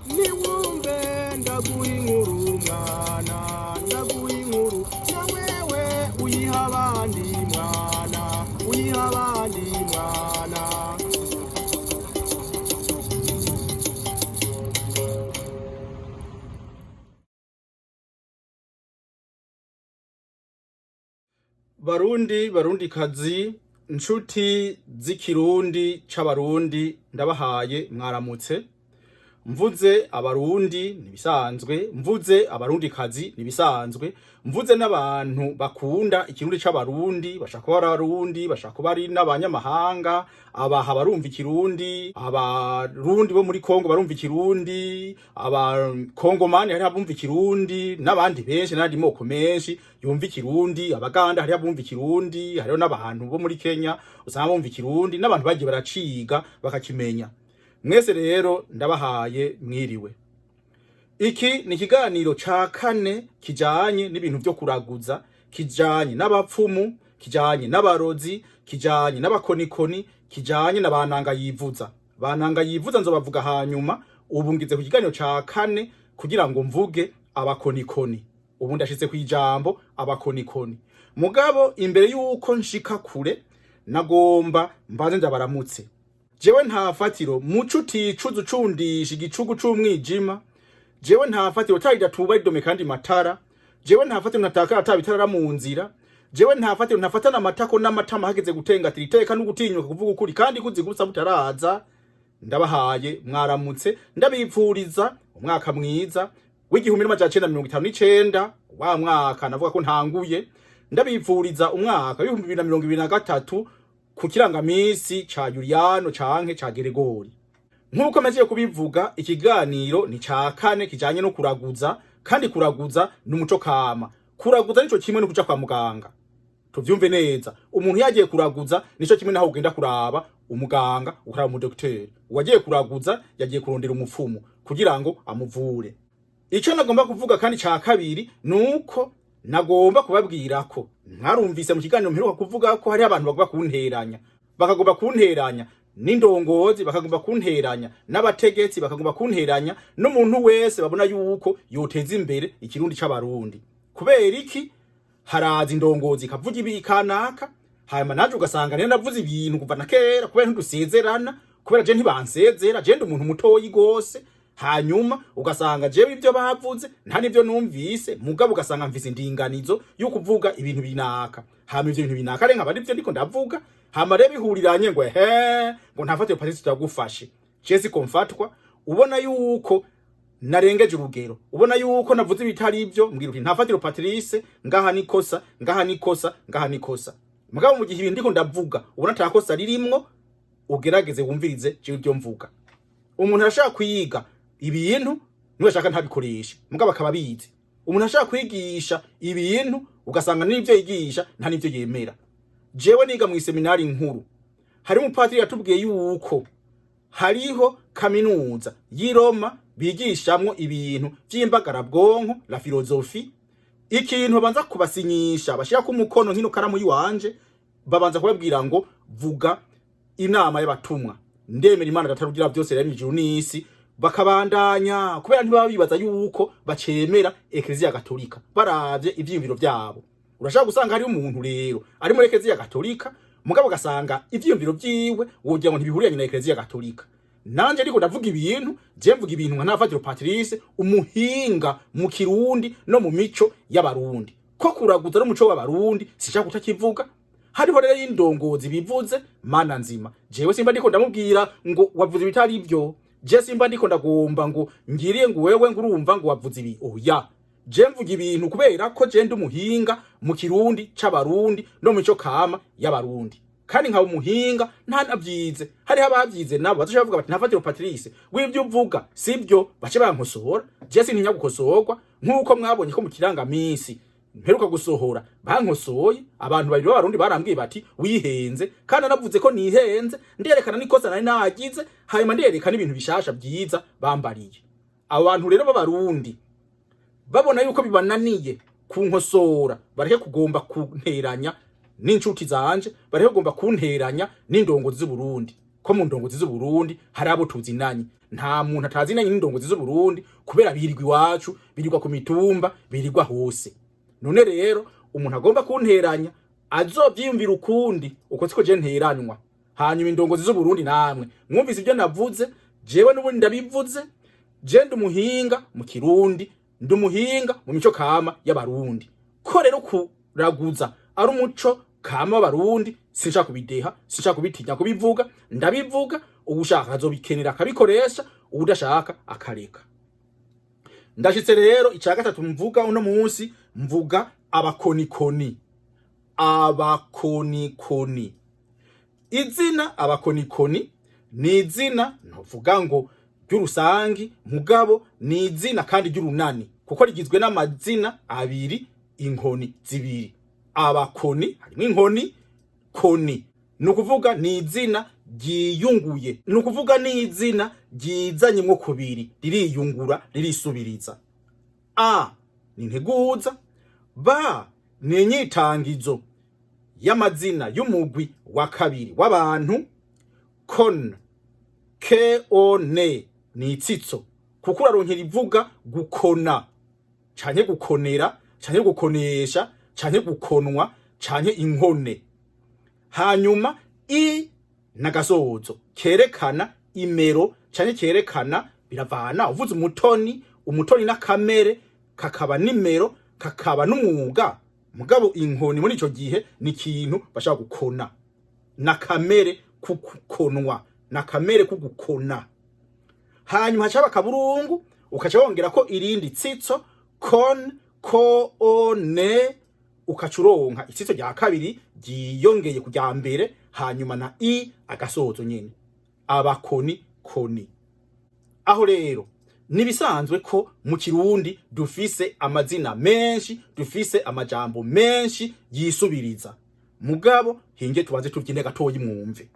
Niwumve ndaguha inkuru mwana, ndaguha inkuru na wewe uyiha abandi mwana, uyiha abandi mwana. Barundi, barundikazi, nshuti z'ikirundi c'abarundi, ndabahaye mwaramutse. Mvuze abarundi nibisanzwe, mvuze abarundikazi nibisanzwe, mvuze n'abantu bakunda ikirundi c'abarundi, bashaka kuba ari abarundi, bashaka kuba ari n'abanyamahanga, abaha barumva ikirundi, abarundi bo muri Kongo barumva ikirundi, abakongomani hari abumva ikirundi, n'abandi benshi n'andi moko menshi yumva ikirundi, abaganda hari abumva ikirundi, hariho n'abantu bo muri Kenya usanga bumva ikirundi, n'abantu bagiye baraciga bakakimenya. Mwese rero ndabahaye mwiriwe. Iki ni ikiganiro ca kane kijanye n'ibintu vyo kuraguza, kijanye n'abapfumu, kijanye n'abarozi, kijanye n'abakonikoni, kijanye na bananga yivuza. Bananga yivuza nzobavuga hanyuma. Ubu ngize ku kiganiro ca kane kugira ngo mvuge abakonikoni. Ubu ndashitse kw'ijambo abakonikoni. Mugabo imbere yuko nshika kure, nagomba mbanze ndabaramutse. Jewe nta fatiro muco uticuza ucundisha igicugu c'umwijima. Jewe nta fatiro taridatuba ridome kandi matara. Jewe nta fatiro ntatakara atabitarara mu nzira. Jewe nta fatiro ntafatana amatako n'amatama hageze gutengatira iteka no gutinyuka kuvuga ukuri kandi kuzi gusa butaraza. Ndabahaye mwaramutse, ndabipfuriza umwaka mwiza w'1959, wa mwaka navuga ko ntanguye. Ndabipfuriza umwaka w'2023 ku kirangamisi ca Juliano canke ca Geregori. Nk'uko maze kubivuga, ikiganiro ni ca kane kijanye no kuraguza, kandi kuraguza ni umuco kama. Kuraguza nico kimwe no kuja kwa muganga. Tuvyumve neza, umuntu yagiye kuraguza nico kimwe naho ugenda kuraba umuganga, ukaraba umudokiteri. Uwagiye kuraguza yagiye kurondera umupfumu kugira ngo amuvure. Ico nagomba kuvuga kandi ca kabiri nuko nagomba kubabwira ko mwarumvise mu kiganiro mperuka kuvuga ko hari abantu bagomba kunteranya, bakagomba kunteranya n'indongozi, bakagomba kunteranya n'abategetsi, bakagomba kunteranya n'umuntu wese babona yuko yoteza imbere ikirundi c'abarundi. Kubera iki? Haraza indongozi ikavuga ibi kanaka, hanyuma naje ugasanga rero navuze ibintu kuva na kera, kubera ntidusezerana, kubera je ntibansezera, je ndi umuntu mutoyi gose. Hanyuma ugasanga jewe ibyo bavuze nta nivyo numvise, mugabo ugasanga mvise indinganizo yo kuvuga ibintu binaka, hama ivyo bintu binaka renka bari ivyo ndiko ndavuga, hama rero bihuriranye ngo he ngo ntafate Patrice tutagufashe. Je siko mfatwa. Ubona yuko narengeje urugero, ubona yuko navuze ibitari ibyo, mbwira uti ntafatiro Patrice, ngaha nikosa, ngaha nikosa, ngaha nikosa. Mugabo mu gihe ibintu ndiko ndavuga ubona atakosa ririmwo, ugerageze wumvirize jewe ibyo mvuga. Umuntu arashaka kwiga ibintu niwe ashaka ntabikoreshe, mugabo akaba abizi. Umuntu ashaka kwigisha ibintu ugasanga n'ivyo yigisha nta n'ivyo yemera. Jewe niga mu iseminari nkuru, hari umupatiri yatubwiye yuko hariho kaminuza y'i Roma bigishamwo ibintu vy'imbagarabwonko, la philosophie. Ikintu babanza kubasinyisha, bashirako umukono nk'ino karamu yiwanje, babanza kubabwira ngo vuga inama y'abatumwa, ndemera Imana Data rugira byose yaremye ijuru n'isi. Bakabandanya, kubera ntibaba bibaza yuko bacemera Ekleziya Gatolika. Baravye ivyiyumviro vyabo, urashaka gusanga hari umuntu rero ari muri Ekleziya Gatolika, mugabo ugasanga ivyiyumviro vyiwe wogira ngo ntibihuriyanye na Ekleziya Gatolika. Nanje ariko ndavuga ibintu, je mvuga ibintu nka Ntafatiro Patrice, umuhinga mu kirundi no mu mico y'abarundi, ko kuraguza n'umuco w'abarundi sishaka kutakivuga. Hariho rero indongozi bivuze mana nzima, jewe simba ndiko ndamubwira ngo wavuze ibitari ibyo. Je simba ndiko ndagomba ngo ngiriye ngo wewe ngo urumva ngo wavuze ibi, oya. Je mvuga ibintu kubera ko je ndi umuhinga mu kirundi c'abarundi no mu mico kama y'abarundi, kandi nkaba umuhinga ntanavyize. Hariho abavyize nabo bazoca bavuga bati ntafatiro Patrice, w'ivyo uvuga sivyo, bace bankosora. Je sintinya gukosorwa, nk'uko mwabonye ko mu kirangamisi mperuka gusohora bankosoye. Abantu babiri b'abarundi barambwiye bati wihenze, kandi anavuze ko nihenze, nderekana n'ikosa nari nagize, hanyuma nderekana ibintu bishasha byiza bambariye. Abo bantu rero b'abarundi babona yuko bibananiye kunkosora, bareke kugomba kunteranya n'inshuti zanje, bareke kugomba kunteranya n'indongozi z'Uburundi, ko mu ndongozi z'Uburundi hari abo tuzinanye. Nta muntu atazinanye n'indongozi z'Uburundi, kubera birirwa iwacu, birirwa ku mitumba, birirwa hose. None rero umuntu agomba kunteranya azovyiyumvira ukundi, uko siko je nteranywa. Hanyuma indongozi z'Uburundi, namwe mwumvise ibyo navuze, jewe n'ubundi ndabivuze. Je ndi umuhinga mu Kirundi, ndi umuhinga mu mico kama y'Abarundi. Ko rero kuraguza ari umuco kama w'Abarundi, sinshaka kubideha, sinshaka kubitinya kubivuga, ndabivuga. Uwushaka azobikenera akabikoresha, uwudashaka akareka. Ndashitse rero icya gatatu mvuga uno munsi, mvuga abakonikoni. Abakonikoni, izina abakonikoni ni izina ntuvuga ngo ry'urusangi, mugabo ni izina kandi ry'urunani, kuko rigizwe n'amazina abiri, inkoni zibiri. Abakoni harimo inkoni, koni, ni ukuvuga ni izina ryiyunguye, ni ukuvuga ni izina ryizanyemwo kubiri, ririyungura, ririsubiriza. A ni integuza, B ni inyitangizo y'amazina y'umugwi wa kabiri w'abantu, kon, k o n, ni itsitso, kuko uraronkera ivuga gukona canke gukonera canke gukonesha canke gukonwa canke inkone. Hanyuma i n'agasozo kerekana imero canke kerekana, biravana uvuze umutoni. Umutoni n'akamere kakaba nimero kakaba n'umwuga, mugabo inkoni muri ico gihe ni ikintu bashaka gukona, nakamere kugukonwa, nakamere kugukona. Hanyuma hacaba akaburungu, ukaca wongera ko irindi tsitso kon, ko o ne, ukaca uronka itsitso rya kabiri ryiyongeye ku rya mbere. Hanyuma na i agasozo nyene, abakoni koni. Aho rero nibisanzwe ko mu Kirundi dufise amazina menshi, dufise amajambo menshi yisubiriza, mugabo hinge tubanze tuvyine gatoyi mwumve.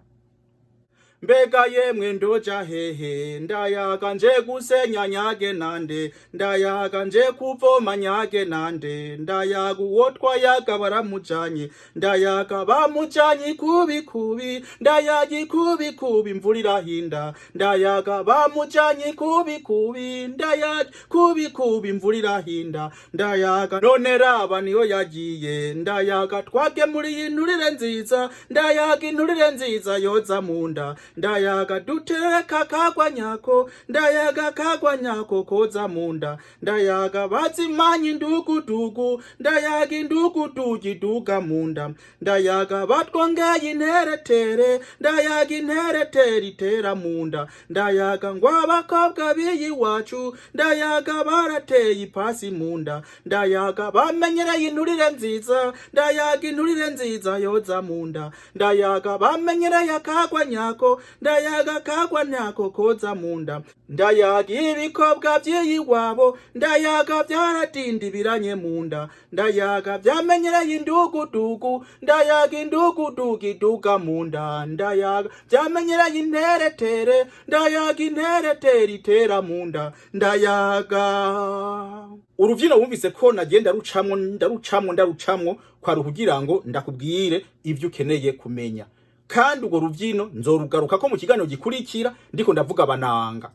Mbega yemwe ndoja hehe? Ndayaga nje gusenya nyage nande, ndayaga nje kuvoma nyage nande, ndayaga uwo twayaga baramujanye, ndayaga bamujanye ikubi kubi, ndayaga ikubi kubi, imvura irahinda, ndayaga bamujanye ikubi kubi, ndayaga kubi kubi, imvura irahinda, ndayaga none raba niyo yagiye, ndayaga twagemuriye inturire nziza, ndayaga inturire nziza yoza mu nda, ndayaga duteka kagwa nyako, ndayaga kagwa nyako koza munda, ndayaga bazimanye indugudugu, ndayaga indugudugu iduga munda, ndayaga batwongeye interetere, ndayaga interetere itera munda, ndayaga ngo abakobwa b'iyiwacu, ndayaga barateye ipasi munda, ndayaga bamenyereye inturire nziza, ndayaga inturire nziza yoza munda, ndayaga bamenyereye akagwa nyako, ndayaga kagwa nyako koza munda, ndayaga ibikobwa by'iyiwabo, ndayaga byaratindibiranye munda, ndayaga byamenyereye indugudugu, ndayaga indugudugu iduga munda, ndayaga byamenyereye interetere, ndayaga interetere itera munda, ndayaga. Uruvyino wumvise ko nagenda rucamwo, ndarucamwo, ndarucamwo kwari kugira ngo ndakubwire ivyo ukeneye kumenya. Kandi urwo ruvyino nzorugaruka ko mu kiganiro gikurikira ndiko ndavuga abananga.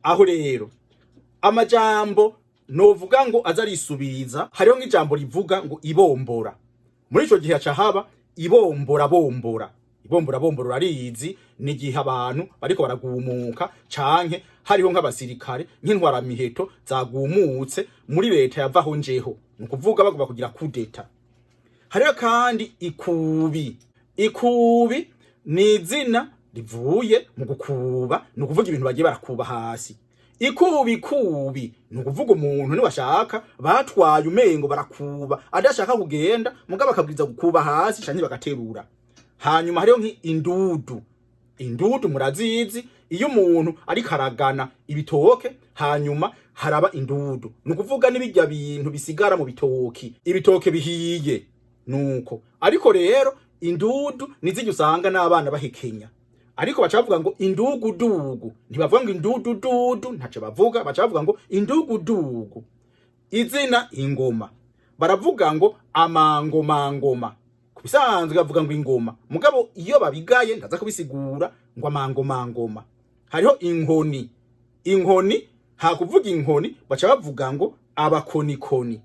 Aho rero amajambo novuga ngo aza arisubiriza, hariho nk'ijambo rivuga ngo ibombora. Muri ico gihe haca haba ibombora bombora. Ibombora bombora urarizi, ni igihe abantu bariko baragumuka canke hariho nk'abasirikare, nk'intwaramiheto zagumutse muri leta yavaho njeho, ni ukuvuga bagomba kugira kudeta. Hariho kandi ikubi. Ikubi ni izina rivuye mu gukuba, ni ukuvuga ibintu bagiye barakuba hasi. Ikubi kubi ni ukuvuga umuntu niwashaka batwaye umengo barakuba, adashaka kugenda, mugabo akabwiza gukuba hasi canke bagaterura. Hanyuma hariho nk'indudu. Indudu murazizi, iyo umuntu ariko aragana ibitoke hanyuma haraba indudu, ni ukuvuga n'ibirya bintu bisigara mu bitoki, ibitoke bihiye nuko. Ariko rero indudu nizirya usanga n'abana bahekenya, ariko baca bavuga ngo indugudugu, ntibavuga ngo indudududu, ntaco bavuga, baca bavuga ngo indugudugu. Izina ingoma, baravuga ngo amangomangoma. Ku bisanzwe bavuga ngo ingoma, mugabo iyo babigaye ndaza kubisigura ngo amangomangoma. Hariho inkoni. Inkoni, hakuvuga inkoni baca bavuga ngo abakonikoni.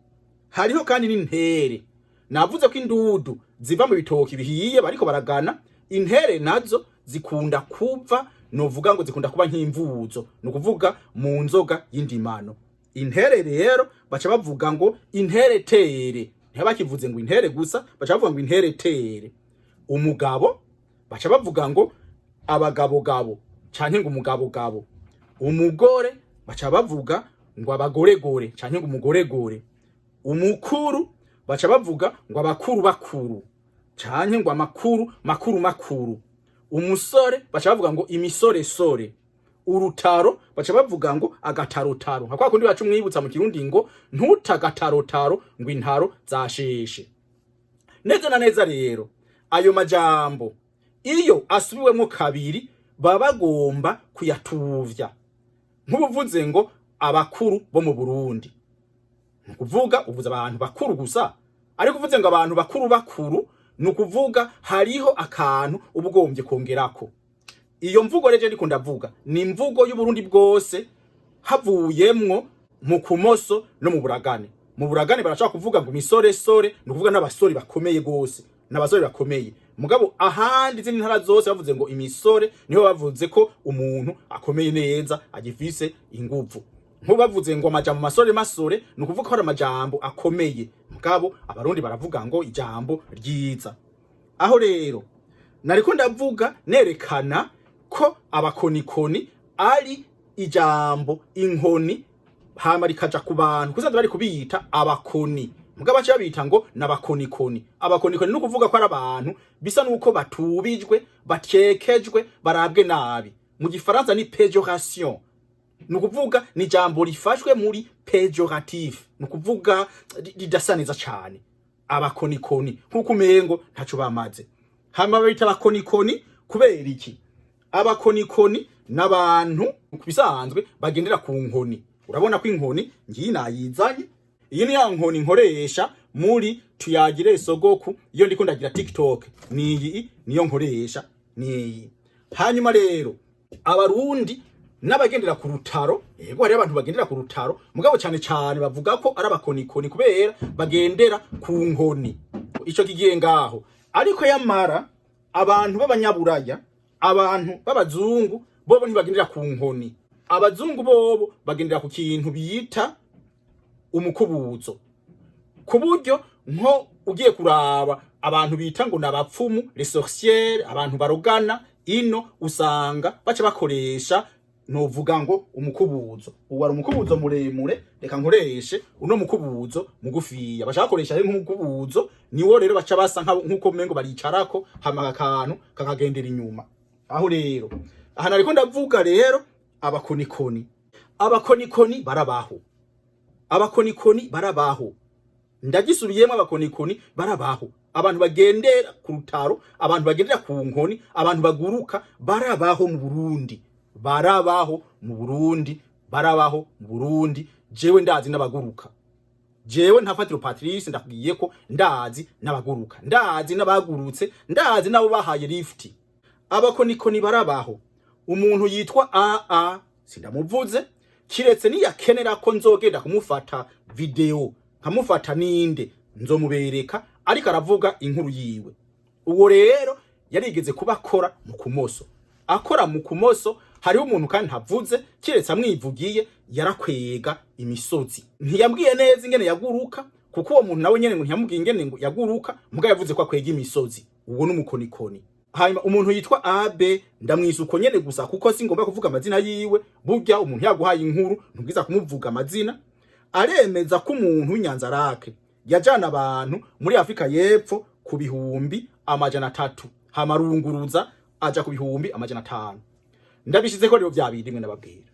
Hariho kandi n'intere. Navuze ko indudu ziva mu bitoki bihiye bariko baragana. Intere nazo zikunda kuva, novuga ngo zikunda kuba nk'imvuzo, ni ukuvuga mu nzoga y'indimano. Intere rero baca bavuga ngo interetere, ntibakivuze ngo intere gusa, baca bavuga ngo interetere. Umugabo baca bavuga ngo abagabogabo canke ngo umugabogabo. Umugore baca bavuga ngo abagoregore canke ngo umugoregore. Umukuru baca bavuga ngo abakuru bakuru canke ngo amakuru makuru makuru. Umusore baca bavuga ngo imisoresore. Urutaro baca bavuga ngo agatarotaro, nka kwa kundi baca umwibutsa mu Kirundi ngo ntutagatarotaro, ngo intaro zasheshe. Neza na neza rero, ayo majambo iyo asubiwemwo kabiri baba bagomba kuyatuvya. Nk'ubuvuze ngo abakuru bo mu Burundi, ni ukuvuga uvuze abantu bakuru gusa, ariko uvuze ngo abantu bakuru bakuru, ni ukuvuga hariho akantu uba ugombye kongerako. Iyo mvugo rero ndiko ndavuga ni imvugo y'Uburundi bwose, havuyemwo mu Kumoso no mu Buragane. Mu Buragane barashaka kuvuga ngo imisoresore, ni ukuvuga n'abasore bakomeye gose, n'abasore bakomeye. Mugabo ahandi izindi ntara zose bavuze ngo imisore, niho bavuze ko umuntu akomeye neza, agifise inguvu. Nk'ubu bavuze ngo amajambo masore masore, ni ukuvuga ko ari amajambo akomeye. Mugabo Abarundi baravuga ngo ijambo ryiza. Aho rero nariko ndavuga nerekana ko abakonikoni ari ijambo inkoni, hama rikaja ku bantu kusanzwe bari kubita abakoni, mugabo baca babita ngo n'abakonikoni. Abakonikoni ni ukuvuga ko ari abantu bisa nuko batubijwe, batekejwe, barabwe nabi. Mu Gifaransa ni péjoration, ni ukuvuga ni ijambo rifashwe muri péjoratif, ni ukuvuga ridasa neza cane. Abakonikoni nk'uko umengo ntaco bamaze. Hama babita abakonikoni kubera iki? Abakonikoni n'abantu ku bisanzwe bagendera ku nkoni. Urabona ko inkoni ngiyi nayizanye. Iyi ni ya nkoni nkoresha muri Tuyagire Sogoku iyo ndiko ndagira TikTok. Niyi niyo nkoresha, niyi. Hanyuma rero Abarundi n'abagendera ku rutaro, yego, hariho abantu bagendera ku rutaro, mugabo cyane cyane bavuga ko ari abakonikoni kubera bagendera ku nkoni. Ico kigiye ngaho. Ariko yamara abantu b'abanyaburaya, abantu b'abazungu, bobo ntibagendera ku nkoni. Abazungu bobo bagendera ku kintu bita umukubuzo, ku buryo nko ugiye kuraba abantu bita ngo n'abapfumu, les sorcières, abantu barogana ino, usanga baca bakoresha, novuga ngo umukubuzo. Ubu ari umukubuzo muremure, reka nkoreshe uno mukubuzo mugufiya. Baca bakoresha rero nk'umukubuzo, niwo rero baca basa nk'uko mengo baricarako, hama akantu kakagendera inyuma. Aho rero aha nariko ndavuga rero abakonikoni. Abakonikoni barabaho, abakonikoni barabaho, ndagisubiyemo, abakonikoni barabaho. Abantu bagendera ku rutaro, abantu bagendera ku nkoni, abantu baguruka barabaho mu Burundi, barabaho mu Burundi, barabaho mu Burundi. Jewe ndazi n'abaguruka. Jewe Ntafatiro Patrice ndakubwiye ko ndazi n'abaguruka, ndazi n'abagurutse, ndazi n'abo bahaye lift. Abakonikoni barabaho. Umuntu yitwa AA, sindamuvuze, kiretse niyakenera ko nzogenda kumufata video nkamufata ninde, nzomubereka ariko aravuga inkuru yiwe. Uwo rero yarigeze kuba akora mu Kumoso, akora mu Kumoso. Hariho umuntu kandi ntavuze kiretse amwivugiye, yarakwega imisozi. Ntiyambwiye neza ingene yaguruka, kuko uwo muntu nawe nyene ngo ntiyamubwiye ingene ngo yaguruka, muga yavuze ko akwega imisozi. Uwo n'umukonikoni. Hanyuma umuntu yitwa Abe, ndamwisa uko nyene gusa kuko singomba kuvuga amazina yiwe. Burya umuntu yaguhaye inkuru ntubwiza kumuvuga amazina. Aremeza ko umuntu w'Inyanzarake yajana abantu muri Afrika y'Epfo ku 300,000, hamarunguruza aja ku 500,000. Ndabishize ko rero vya bindi mwe nababwira.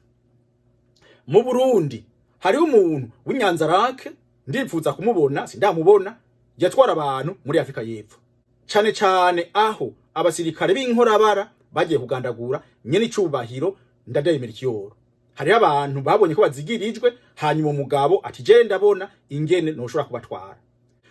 Mu Burundi hariho umuntu w'Inyanzarake, ndipfuza kumubona, sindamubona, yatwara abantu muri Afrika y'Epfo, cane cane aho abasirikare b'inkorabara bagiye kugandagura nyene icubahiro Ndadaye Melchior. Hariho abantu babonye ko bazigirijwe, hanyuma umugabo ati: "Je ndabona ingene noshobora kubatwara."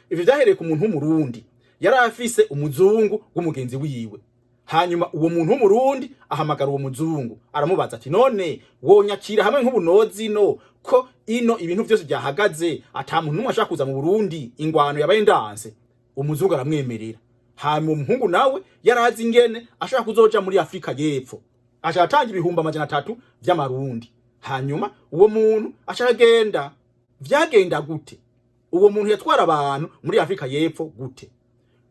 Ivyo vyahereye ku muntu w'Umurundi yari afise umuzungu w'umugenzi wiwe. Hanyuma uwo muntu w'Umurundi ahamagara uwo muzungu, aramubaza ati: "None wonyakira hamwe nk'ubunozi no ko ino ibintu vyose byahagaze, ata muntu n'umwe ashaka kuza mu Burundi, ingwano yabaye ndanse?" Umuzungu aramwemerera. Hanyuma umuhungu nawe yarazi ingene ashaka kuzoja muri Afrika y'Epfo, aca atanga 300,000 vy'amarundi. Hanyuma uwo muntu aca aragenda. Vyagenda gute? Uwo muntu yatwara abantu muri Afrika y'Epfo gute?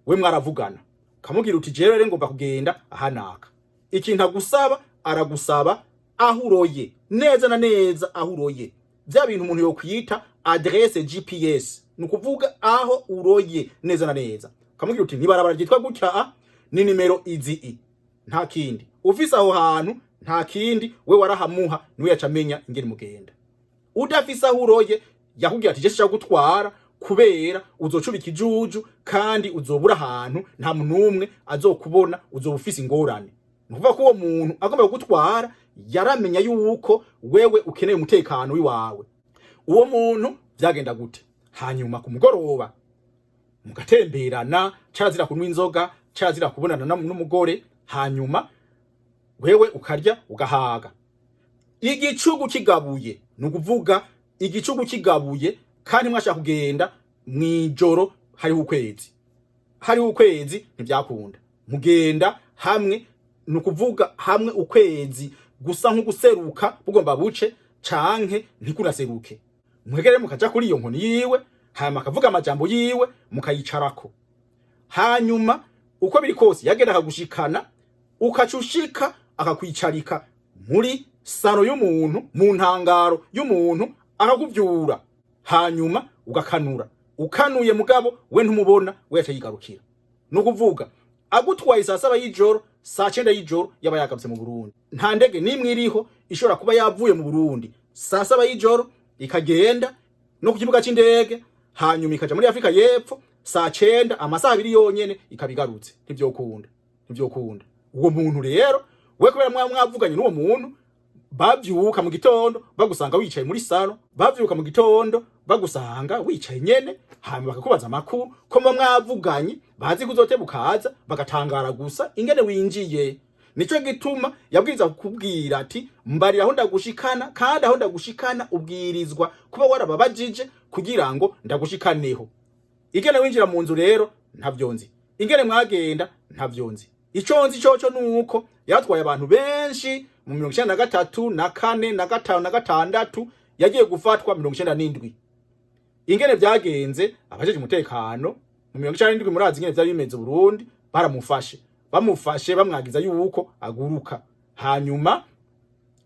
We mwaravugana, kamubwira uti: "Jewe rero ngomba kugenda ahanaka." Ikintu agusaba, aragusaba aho uroye neza na neza, aho uroye, vya bintu umuntu yokwita adresse GPS, ni ukuvuga aho uroye neza na neza. Kamubwira uti: "Nibarabara ryitwa gutya, a ni nimero izi i." Nta kindi ufise aho hantu, nta kindi, we warahamuha, niwe yaca amenya ingene mugenda. Udafise aho uroye, yakubwira ati: "Je gutwara kubera uzocuba ikijuju kandi uzobura ahantu, nta muntu n'umwe azokubona, uzoba ufise ingorane." Ni ukuvuga ko uwo muntu agomba kugutwara yaramenya yuko wewe ukeneye umutekano w'iwawe. Uwo muntu vyagenda gute? Hanyuma ku mugoroba mugatemberana, carazira kunywa inzoga, carazira kubonana n'umugore. Hanyuma wewe ukarya ugahaga, igicugu kigabuye, ni ukuvuga igicugu kigabuye, kandi mwashaka kugenda mw'ijoro hariho ukwezi, hariho ukwezi ntibyakunda. Mugenda hamwe, ni ukuvuga hamwe ukwezi gusa nk'uguseruka bugomba buce canke ntikuraseruke. Mwegere mukaja kuri iyo nkoni yiwe, hanyuma akavuga amajambo yiwe, mukayicarako. Hanyuma uko biri kose yagenda akagushikana, ukaca ushika akakwicarika muri salon y'umuntu, mu ntangaro y'umuntu, akakuvyura. Hanyuma ugakanura, ukanuye mugabo we ntumubona, we yaca yigarukira. Ni ukuvuga agutwaye saa 7 y'ijoro, saa 9 y'ijoro yaba yagarutse mu Burundi. Nta ndege n'imwe iriho ishobora kuba yavuye mu Burundi saa 7 y'ijoro, ikagenda no ku kibuga c'indege, hanyuma ikaja muri Afrika y'Epfo saa 9, amasaha 2 yonyene ikaba igarutse. Ntivyokunda, ntivyokunda. Uwo muntu rero we, kubera mwavuganye n'uwo muntu, bavyuka mu gitondo bagusanga wicaye muri salon, bavyuka mu gitondo bagusanga wicaye nyene, hanyuma bakakubaza amakuru ko muba mwavuganye, bazi kuzoteba ukaza, bagatangara gusa ingene winjiye. Nico gituma yabwiriza kukubwira ati: "Mbarira aho ndagushikana, kandi aho ndagushikana ubwirizwa kuba warababajije kugira ngo ndagushikaneho." Ingene winjira mu nzu rero ntavyo nzi, ingene mwagenda ntavyo nzi. Ico nzi coco nuko yatwaye abantu benshi mu 93 na kane na gatanu na gatandatu, yagiye gufatwa 97. Ingene vyagenze, abajeje umutekano mu 97, murazi ingene vyari bimeze Burundi, baramufashe, bamufashe bamwagiza yuko aguruka. Hanyuma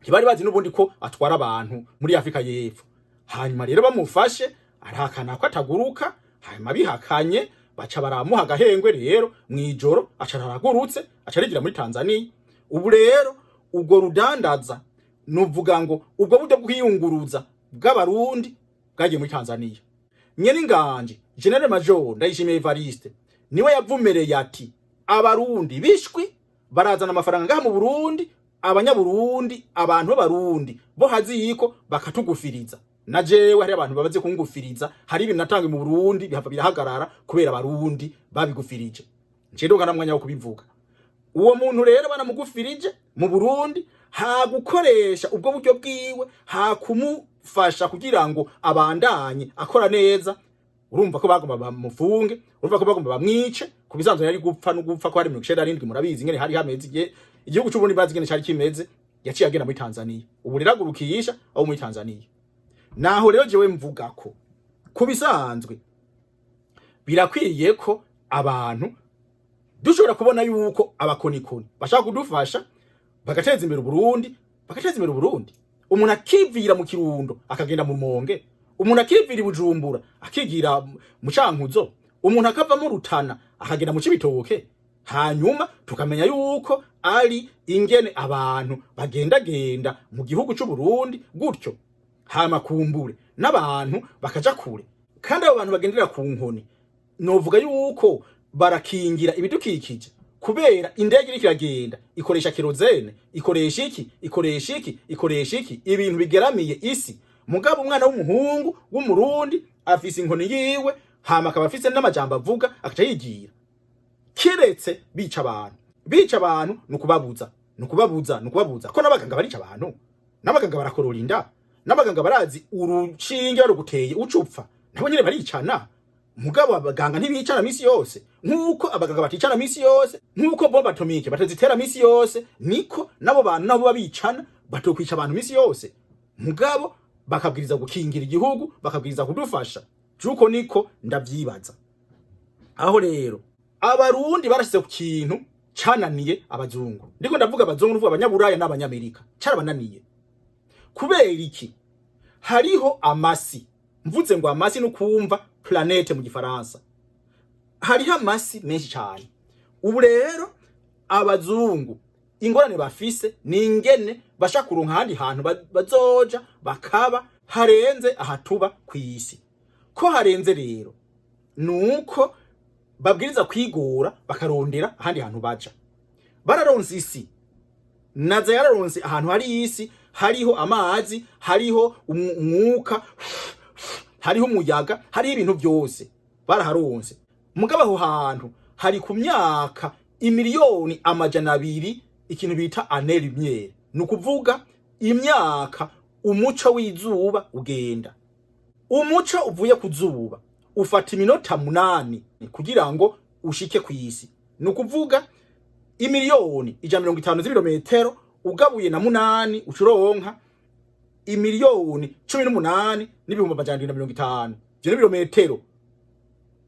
ntibari bazi n'ubundi ko atwara abantu muri Afrika y'Epfo. Hanyuma rero bamufashe arahakana ko ataguruka. Hanyuma bihakanye, baca baramuha agahengwe. Rero mw'ijoro aca aragurutse, aca arigira muri Tanzania. Ubu rero ubwo rudandaza, nuvuga ngo ubwo buryo bwiyunguruza bw'Abarundi bwagiye muri Tanzania. Nyene inganje Général Major Ndayishimiye Evariste niwe yavumereye ati: "Abarundi bishwi barazana amafaranga ngaha mu Burundi, abanyaburundi, abantu b'Abarundi bo haziyiko bakatugufiriza." Na jewe hari abantu babaze kungufiriza, hari ibintu natanga mu Burundi bihava birahagarara kubera Abarundi babigufirije. Nje ndoga namwanya wo kubivuga. Uwo muntu rero banamugufirije mu Burundi, ha gukoresha ubwo buryo bwiwe, ha kumufasha kugira ngo abandanye akora neza, urumva ko bagomba bamufunge, urumva ko bagomba bamwice. Ku bisanzwe yari gupfa no gupfa, ko hari 97, murabizi ingene hari hameze igihe igihugu c'Uburundi, bazi ingene cari kimeze. Yaciye agenda muri Tanzania, ubu rero agurukisha abo muri Tanzania. Naho rero jewe mvuga ko ku bisanzwe birakwiye ko abantu dushobora kubona yuko abakonikoni bashaka kudufasha bagateza imbere Uburundi, bagateza imbere Uburundi. Umuntu akivira mu Kirundo akagenda mu Rumonge, umuntu akivira i Bujumbura akigira mu Cankuzo, umuntu akava mu Rutana akagenda mu Cibitoke, hanyuma tukamenya yuko ari ingene abantu bagendagenda mu gihugu c'u Burundi gutyo, hama kumbure n'abantu bakaja kure. Kandi abo bantu bagendera ku nkoni, novuga yuko barakingira ibidukikije, kubera indege iriko iragenda ikoresha kérosène, ikoresha iki, ikoresha iki, ikoresha iki, ibintu bigeramiye isi. Mugabo umwana w'umuhungu w'Umurundi afise inkoni yiwe, hama akaba afise n'amajambo avuga, akaca yigira. Kiretse bica abantu, Bica abantu ni ukubabuza, ni ukubabuza, ni ukubabuza ko n'abaganga barica abantu, n'abaganga barakorora inda, n'abaganga barazi urushinge baruguteye ucupfa, nabo nyene baricana. Mugabo abaganga ntibicana misi yose. Nk'uko abaganga baticana misi yose, nk'uko bombe atomique batazitera misi yose, niko nabo bantu nabo babicana batokwica abantu misi yose. Mugabo bakabwiriza gukingira igihugu, bakabwiriza kudufasha. Juko niko ndavyibaza. Aho rero Abarundi barashize ku kintu cananiye abazungu. Ndiko ndavuga abazungu, nuvuga Abanyaburaya n'Abanyamerika. Carabananiye kubera iki? Hariho amasi. Mvuze ngo amasi nukumva planète mu Gifaransa. Hariho amasi menshi cyane. Ubu rero abazungu ingorane bafise ni ingene bashaka kuronka ahandi hantu bazoja bakaba harenze ahatuba kw'isi. Ko harenze rero nuko babwiriza kwigora bakarondera ahandi hantu baja. Bararonse isi, naza yararonse ahantu hari isi, hariho amazi, hariho umwuka, hariho umuyaga, hariho ibintu byose, baraharonse. Mugabo aho hantu hari ku myaka 200,000,000, ikintu bita années lumière, ni ukuvuga imyaka umuco w'izuba ugenda. Umuco uvuye ku zuba ufata iminota 8 kugira ngo ushike ku isi. Ni ukuvuga 150,000,000 z'ibirometero ugabuye na 8, ucuronka 18,750,000. Ivyo n'ibirometero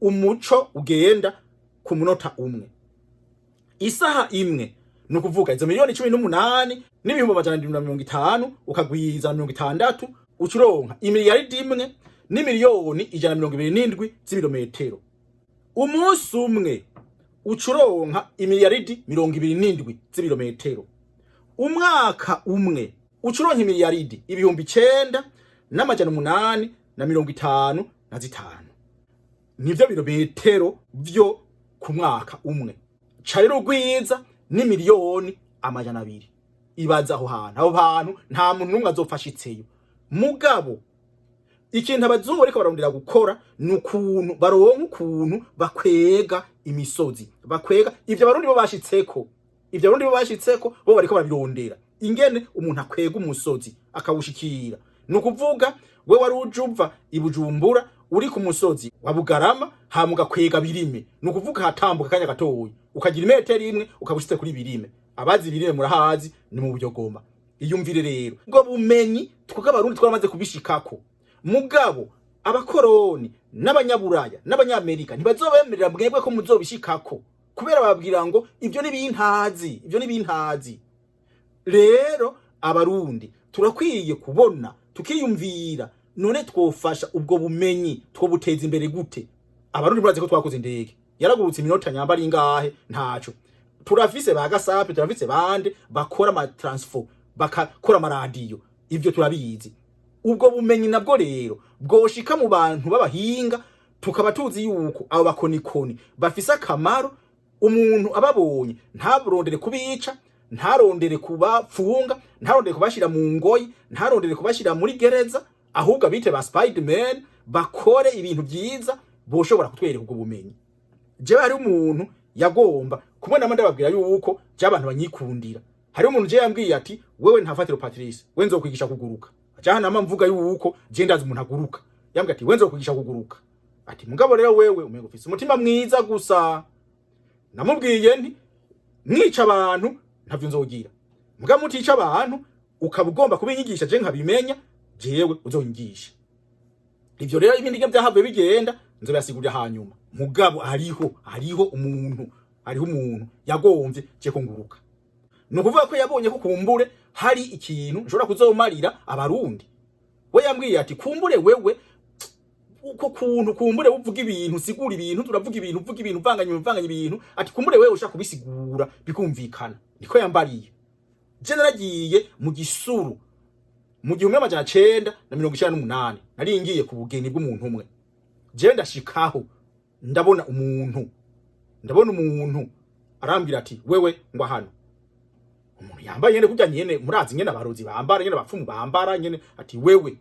umuco ugenda ku munota umwe. Isaha imwe, ni ukuvuga izo 18,750,000 ukagwiza na 60, ucuronka 1,127,000,000 z'ibirometero. Umunsi umwe ucuronka 27,000,000,000 z'ibirometero. Umwaka umwe ucuronka imiliyaridi 9855. Nivyo birometero vyo ku mwaka umwe. Ca rero ugwiza n'200,000,000. Ibaza aho hantu, aho hantu nta muntu n'umwe azopfa ashitseyo. Mugabo ikintu abazungu bariko barondera gukora ni ukuntu baronka ukuntu bakwega imisozi, bakwega ivyo Abarundi bo bashitseko. Ivyo Abarundi bo bashitseko, bo bariko barabirondera, ingene umuntu akwega umusozi akawushikira. Ni ukuvuga we wari uje uva i Bujumbura, uri ku musozi wa Bugarama, hama ugakwega Birime, ni ukuvuga hatambuka akanya gatoyi, ukagira imetero imwe, ukaba ushitse kuri Birime. Abazi Birime murahazi, ni mu Buryogoma. Iyumvire rero ubwo bumenyi twebwe Abarundi twaramaze kubishikako. Mugabo abakoroni n'Abanyaburaya n'Abanyamerika ntibazobemerera mwebwe ko muzobishikako, kubera bababwira ngo ibyo ni bintazi, ibyo ni bintazi. Rero Abarundi turakwiye kubona, tukiyumvira: none twofasha ubwo bumenyi, twobuteza imbere gute? Abarundi murazi ko twakoze indege yaragurutse iminota nyamba ari ingahe? Ntaco turafise. Ba Gasape turafise, bande bakora ama transfo, bakakora amaradiyo, ivyo turabizi. Ubwo bumenyi nabwo rero bwoshika mu bantu b'abahinga, tukaba tuzi yuko abo bakonikoni bafise akamaro. Umuntu ababonye ntaburondere kubica, ntarondere kubapfunga, ntarondere kubashira mu ngoyi, ntarondere kubashira muri gereza, ahubwo abite ba Spiderman bakore ibintu byiza boshobora kutwereka ubwo bumenyi. Jewe hari umuntu yagomba kumwe nama, ndababwira yuko je abantu banyikundira. Hari umuntu je yambwiye ati: "Wewe ntafatiro Patrice, we nzokwigisha kuguruka." Aja nama mvuga yuko je ndazi umuntu aguruka. Yambwiye ati: "We nzokwigisha kuguruka." Ati: "Mugabo rero wewe umengo ufise umutima mwiza gusa." Namubwiye nti: "Mwica abantu ntavyo nzogira, mugabo mutica abantu ukaba ugomba kubinyigisha, je nkabimenya, jewe uzonyigisha." Ivyo rero ibindi byahavuye bigenda nzobibasigurira hanyuma. Mugabo hariho umuntu yagomvye je ko nguruka. Ni ukuvuga ko yabonye ko kumbure hari ikintu nshobora kuzomarira Abarundi. We yambwiye ati: "Kumbure wewe uko kuntu kumbure uvuga ibintu, usigura ibintu, turavuga ibintu, uvuga ibintu uvanganya, uvanganya ibintu." Ati: "Kumbure wewe ushaka kubisigura bikumvikana." Niko yambariye. Je naragiye mu Gisuru mu 1998, nari ngiye ku bugeni bw'umuntu umwe. Je ndashikaho, ndabona umuntu arambwira ati: "Wewe ngwa hano." Umuntu yambaye nyene kurya nyene murazi nyene abarozi bambara, nyene abapfumu bambara nyene. Ati: "Wewe,"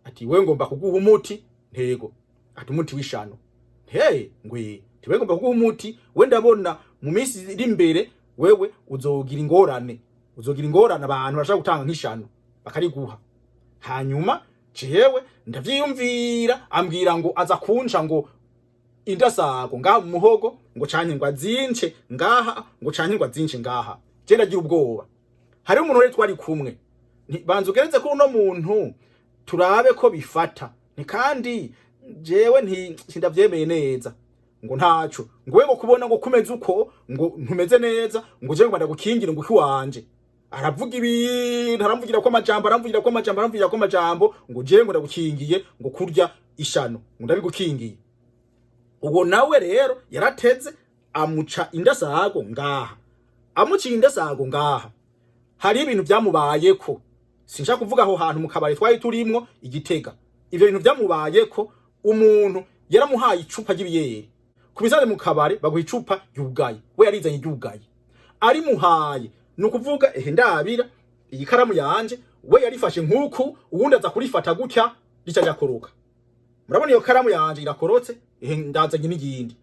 ati, "wewe ngomba kuguha umuti." Ntego. Ati: "Umuti w'ishano." Hey, ngwe tiwe ngomba kuguha umuti, we ndabona mu minsi iri imbere Wewe uzogira ingorane, uzogira ingorane. Abantu bashaka gutanga nk'ishano bakariguha. Hanyuma jewe ndavyiyumvira, ambwira ngo aza kunca ngo indasago ngaha mu muhogo, ngo canke ngo azince ngaha, ngo canke ngo azince ngaha. Je ndagira ubwoba. Hariho umuntu rero twari kumwe, banza ugereze kuri uno muntu turabe ko bifata. Ni kandi jewe nti sindavyemeye neza. Ngo ntaco, ngo we ngo kubona ngo kumeze uko, ngo ntumeze neza, ngo jewe ngo ndagukingira, ngo iwanje. Aravuga ibintu, aramvugira ko amajambo, aramvugira ko amajambo, aramvugira ko amajambo, ngo jewe ngo ndagukingiye, ngo kurya ishano, ngo ndabigukingiye. Ubwo nawe rero yarateze amuca indasago ngaha. Amuciye indasago ngaha, hari ibintu byamubayeko. Sinshaka kuvuga aho hantu mu kabari twari turimwo igitega. Ivyo bintu byamubayeko, umuntu yaramuhaye icupa ry'ibiyeri. Ku bisanzwe mu kabari baguha icupa ryugaye, we yarizanye ryugaye, arimuhaye. Ni ukuvuga, ehe ndabira iyi karamu yanje, we yarifashe nk'uku, uwundi aza kurifata gutya, rica rirakoroka. Murabona iyo karamu yanje irakorotse. Ehe ndazanye n'iyindi.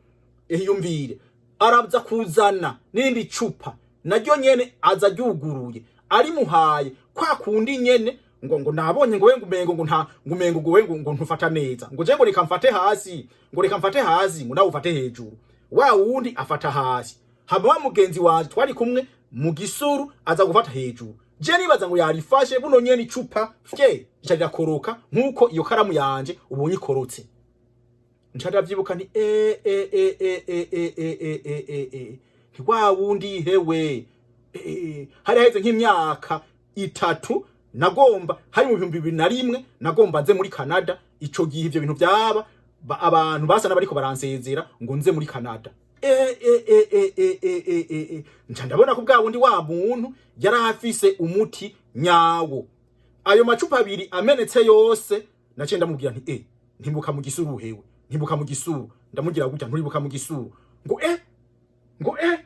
Ehe yumvire, araza kuzana n'irindi cupa naryo nyene, aza ryuguruye, arimuhaye kwa kundi nyene. Ngo nabonye ngo we ngo umengo ngo nta ngo umengo ngo we ngo ntufata neza, ngo je ngo reka mfate hasi, ngo reka mfate hasi, ngo nawe ufate hejuru. Wa wundi afata hasi, hama wa mugenzi wanje twari kumwe mu gisuru aza gufata hejuru. Je nibaza ngo yarifashe buno nyene, icupa fye rica rirakoroka nkuko iyo karamu yanje ubonye ikorotse. Nca ndavyibuka nti e e e e e e e e e e e nti wa wundi hewe. Hari haheze nk'imyaka 3, nagomba hari mu 2001, nagomba nze muri Canada. Ico gihe ivyo bintu vyaba, abantu basa n'abariko baransezera ngo nze muri Canada. E e e e e e e e e nca ndabona ko bwa wundi wa muntu yari afise umuti nyawo. Ayo macupa abiri amenetse yose, naciye ndamubwira nti ntimbuka mu gisuru hewe, ntimbuka mu gisuru. Ndamugira gutya, nturibuka mu gisuru? Ngo eh, ngo eh,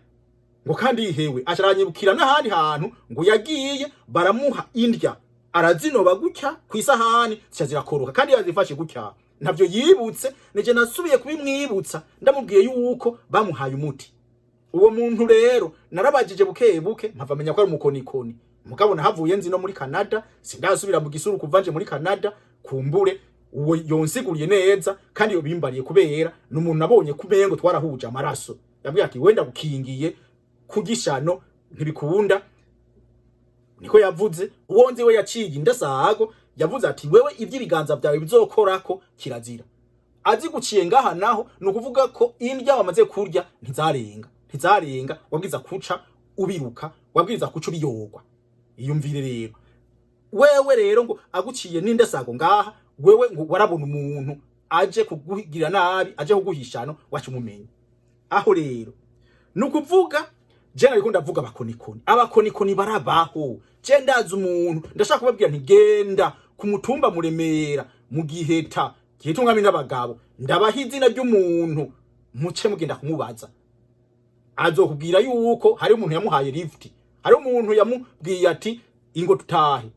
ngo kandi hewe. Acaranyibukira n'ahandi hantu ngo yagiye baramuha indya, arazinoba gutya ku isahani, zica zirakoroka kandi yazifashe gutya. Ntabyo yibutse, nije nasubiye kubimwibutsa, ndamubwiye yuko bamuhaye umuti. Uwo muntu rero narabajije buke buke, mpava menya ko ari umukonikoni. Mugabo nahavuye nzi no muri Canada, sindasubira mu gisuru kuva nje muri Canada. Kumbure uwo yonsiguriye neza kandi yobimbariye, kubera ni umuntu nabonye kumengo twarahuje amaraso. Yambwiye ati wenda gukingiye kugishano ntibikunda, niko yavuze. Uwo nzi we yaciye indasago, yavuze ati wewe ivy'ibiganza byawe bizokorako kirazira. Azi guciye ngaha naho, ni ukuvuga ko indya wamaze kurya ntizarenga, ntizarenga, wabwiza kuca ubiruka, wabwiza kuca ubiyogwa. Iyumvire rero wewe rero ngo aguciye n'indasago ngaha, wewe ngo warabona umuntu aje kugugira nabi, aje kuguhishano, waca umumenya. Aho rero ni ukuvuga je nariko ndavuga abakonikoni. Abakonikoni barabaho. Je ndazi umuntu, ndashaka kubabwira nti genda ku mutumba Muremera mu Giheta, Giheta umwami n'abagabo, ndabaha izina ry'umuntu, muce mugenda kumubaza, azokubwira yuko hari umuntu yamuhaye lift, hari umuntu yamubwiye ati ingo tutahe.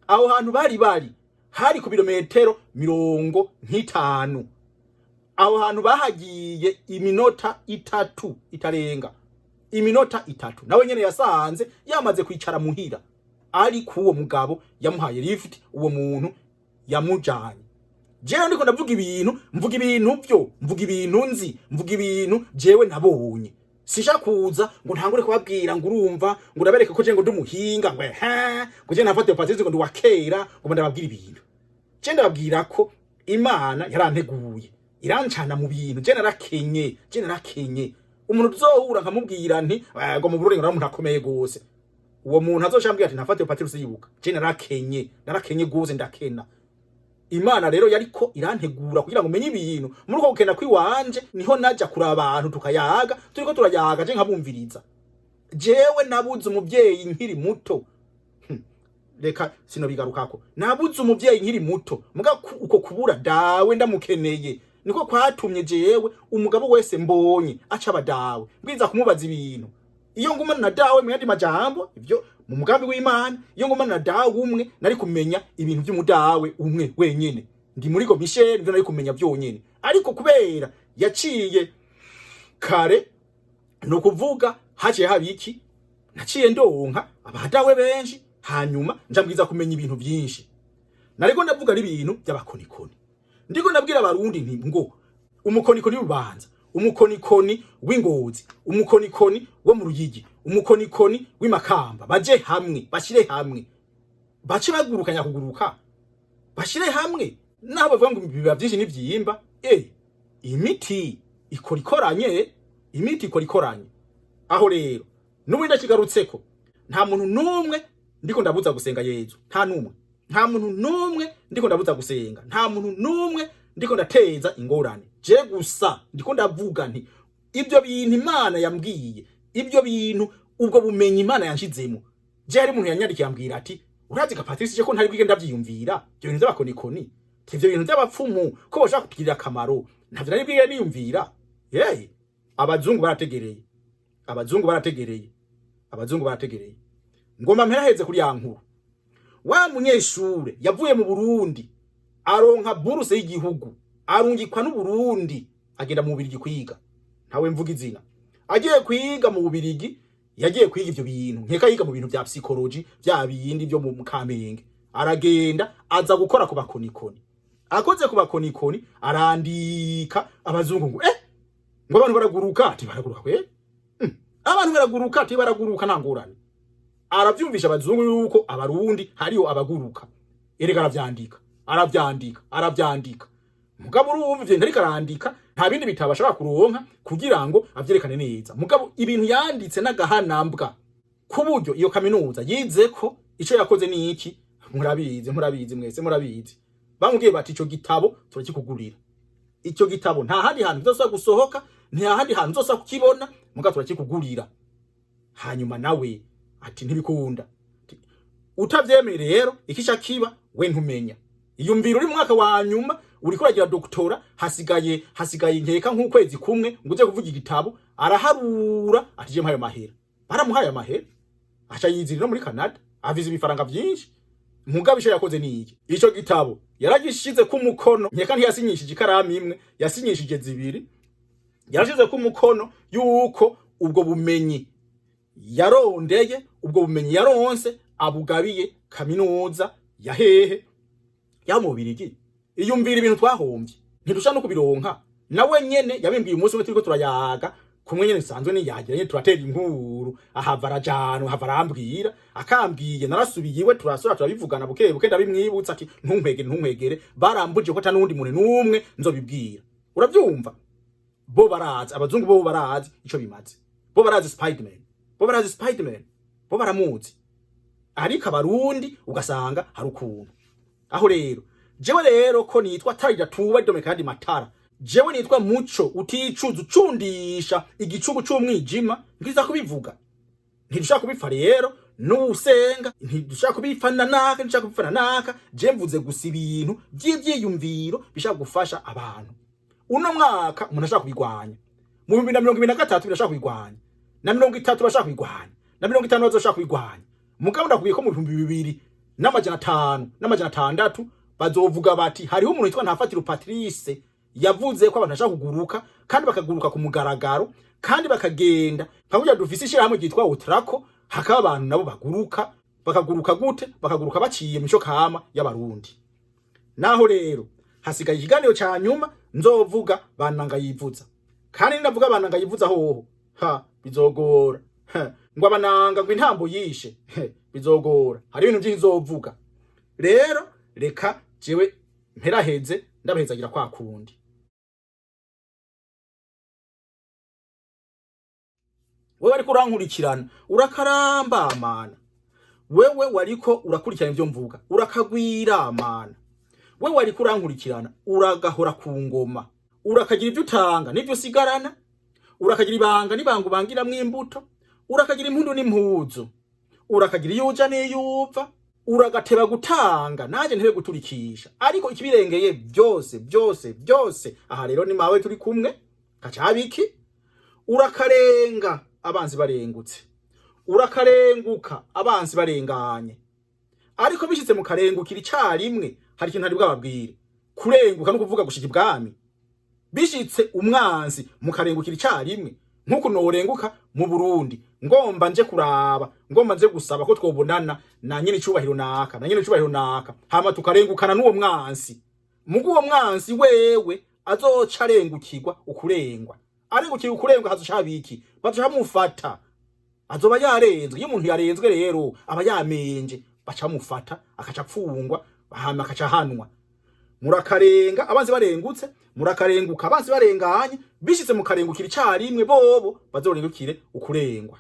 Aho hantu bari hari ku birometero 50. Aho hantu bahagiye iminota 3 itarenga, iminota 3. Nawe nyene yasanze yamaze kwicara muhira, ari kuwo mugabo yamuhaye lift, uwo muntu yamujanye. Jewe ndiko ndavuga ibintu, mvuga ibintu byo, mvuga ibintu nzi, mvuga ibintu jewe nabonye. Sisha kuza ngo ntangure kubabwira ngo urumva ngo ndabereke ko je ngo ndi umuhinga, ngo he, ngo je nafate patisi, ngo ndi wa kera, ngo ndababwira ibintu. Je ndababwira ko Imana yaranteguye, irancana mu bintu. Je narakenye, je narakenye. Umuntu tuzohura nkamubwira nti ngo mu Burundi ngo umuntu akomeye gose, uwo muntu azoca ambwira ati ntafate patisi yibuka. Je narakenye, narakenye gose, ndakena. Imana rero yariko irantegura kugira ngo menye ibintu. Muri uko gukena kwiwanje niho naja kuraba abantu, tukayaga, turiko turayaga je nkabumviriza. Jewe nabuze umuvyeyi nkiri muto. Reka sinobigarukako. Nabuze umuvyeyi nkiri muto, muga uko kubura dawe ndamukeneye niko kwatumye jewe umugabo wese mbonye aca aba dawe, mbwiza kumubaza ibintu. Iyo ngumana na dawe, mu yandi majambo, ivyo mu mugambi w'Imana, iyo ngumana na dawe umwe nari kumenya ibintu vy'umudawe umwe wenyene. Ndi muri go Michel, ivyo nari kumenya vyonyene. Ariko kubera yaciye kare, ni ukuvuga haciye haba iki? Naciye ndonka abadawe benshi, hanyuma njambwiza kumenya ibintu byinshi. Nariko ndavuga ari ibintu by'abakonikoni, ndiko ndabwira Abarundi nti ngo umukonikoni w'Ububanza, umukonikoni w'Ingozi, umukonikoni wo mu Ruyigi, umukonikoni w'Imakamba, baje hamwe, bashire hamwe, bace bagurukanya kuguruka, bashire hamwe. Naho bavuga ngo biba byinshi n'ivyimba, imiti ikora ikoranye, imiti ikora ikoranye. Aho rero n'ubundi ndakigarutseko, nta muntu n'umwe ndiko ndabuza gusenga Yezu, nta n'umwe, nta muntu n'umwe ndiko ndabuza gusenga, nta muntu n'umwe ndiko ndateza ingorane. Je gusa ndiko ndavuga nti ibyo bintu Imana yambwiye, ibyo bintu, ubwo bumenyi Imana yanshizemo. Je hari umuntu yanyandikiye ambwira ati: "Urazi ka Patrice, je ko ntari bwige ndavyiyumvira ibyo bintu by'abakonikoni, ivyo bintu by'abapfumu ko boshaka kutugirira akamaro, ntavyo nari bwige niyumvira." Yewe, abazungu barategereye, abazungu barategereye, abazungu barategereye. Ngoma mperaheze kuri ya nkuru. Wa munyeshure yavuye mu Burundi, aronka buruse y'igihugu, arungikwa n'Uburundi, agenda mu Bubirigi kwiga. Ntawe mvuga izina. Agiye kwiga mu Bubirigi, yagiye kwiga ivyo bintu, nkeka yiga mu bintu vya psychology, vya bindi vyo mu Kamenge. Aragenda, aza gukora ku bakonikoni. Akoze ku bakonikoni, arandika. Abazungu ngo ngo abantu baraguruka, ati baraguruka kwe. Abantu baraguruka, ati baraguruka, nta ngorane. Aravyumvisha abazungu yuko Abarundi hariho abaguruka. Erega aravyandika, aravyandika, aravyandika. Mugabo urumva ivyo ntariko arandika, nta bindi bitabo ashobora kuronka kugira ngo avyerekane neza. Mugabo ibintu yanditse n'agahanambwa, ku buryo iyo kaminuza yizeko ico yakoze ni iki? Murabizi, murabizi mwese, murabizi. Bamubwiye bati: "Ico gitabo turakikugurira, ico gitabo nta handi hantu bizosubira gusohoka, nta handi hantu uzosubira kukibona, mugabo turakikugurira." Hanyuma nawe ati: "Ntibikunda." Ati, "Utavyemeye rero ikisha kiba we ntumenya." Iyumvira uri mu mwaka wa nyuma, uriko uragira doctorat, hasigaye nkeka nk'ukwezi kumwe ngo uze kuvuga igitabo. Araharura ati: "Je mpayo mahera." Baramuhaye amahera, aca yizira no muri Canada, avize ibifaranga vyinshi. Mugabo ico yakoze ni iki? Ico gitabo yaragishize ku mukono. Nkeka ntiyasinyishije ikaramu imwe, yasinyishije zibiri. Yarashize ku mukono yuko ubwo bumenyi yarondeye, ubwo bumenyi yaronse, abugabiye kaminuza ya hehe? Ya mu Bubirigi. Iyumvira ibintu twahombye, ntidusha no kubironka. Nawe nyene yabimbwiye umunsi umwe turiko turayaga kumwe nyene bisanzwe, niyagira nyene turatera inkuru, ahava arajana, ahava arambwira. Akambwiye, narasubiye iwe, turasura, turabivugana buke buke, ndabimwibutsa ati: "Ntunkwegere, ntunkwegere, barambuje ko ata n'uwundi muntu n'umwe nzobibwira." Uravyumva, bo barazi, abazungu bo barazi ico bimaze, bo barazi Spiderman, bo barazi Spiderman, bo baramuzi. Ariko Abarundi ugasanga hari ukuntu. Aho rero jewe rero ko nitwa Tarira tuba dome kandi matara, jewe nitwa Muco uticuza ucundisha igicugu c'umwijima, ngiza kubivuga. Ntidushaka kubipfa rero n'usenga, ntidushaka kubipfana naka, ntidushaka kubipfana naka. Je mvuze gusa ibintu vy'ivyiyumviro bishaka gufasha abantu. Uno mwaka umuntu ashaka kubigwanya, mu 2023 birashaka kubigwanya, na 30 bashaka kubigwanya, na 50 bazoshaka kubigwanya. Mugabo ndakubwiye ko mu 2500, 600 bazovuga bati: "Hariho umuntu witwa Ntafatiro Patrice yavuze ko abantu bashaka kuguruka, kandi bakaguruka ku mugaragaro, kandi bakagenda nka kurya dufise ishirahamwe ryitwa Utrako, hakaba abantu nabo baguruka." Bakaguruka gute? Bakaguruka baciye mico kama y'Abarundi. Naho rero hasigaye ikiganiro ca nyuma nzovuga bananga yivuza. Kandi ndavuga bananga yivuza hoho ha bizogora. Ha, ngo abananga ngo intambo yishe. He, bizogora, hari ibintu byinshi nzovuga. Rero reka jewe mperaheze, ndabahezagira kwa kundi. Wewe ariko urankurikirana, urakaramba mana. Wewe wariko urakurikirana ivyo mvuga, urakagwira mana. Wewe wariko urankurikirana, uragahora ku ngoma, urakagira ivyo utanga n'ivyo usigarana, urakagira ibanga n'ibanga ubangiramwo imbuto, urakagira impundu n'impuzu, urakagira iyo uja n'iyo uva, uragateba gutanga naje ntebe guturikisha. Ariko ikibirengeye byose byose byose, aha rero ni mawe turi kumwe kacabiki, urakarenga abanzi barengutse, urakarenguka abanzi barenganye. Ariko bishitse mu karengukira icarimwe, hari ikintu hari bwababwire. Kurenguka no kuvuga gushika ibwami. Bishitse umwanzi mukarengukira icarimwe. Nk'uko norenguka mu Burundi, ngomba nje kuraba, ngomba nje gusaba ko twobonana na nyene icubahiro naka, na nyene icubahiro naka, hama tukarengukana n'uwo mwansi. Mugu uwo mwansi wewe azoca arengukirwa ukurengwa, arengukirwa ukurengwa, hazoca habiki bazoca bamufata, azoba yarenzwe. Iyo umuntu yarenzwe rero aba yamenje, baca bamufata akaca apfungwa, hama akaca ahanwa. Murakarenga abanzi barengutse, murakarenguka abanzi barenganye, bishitse mukarengukira icarimwe, bobo bazorengukire ukurengwa.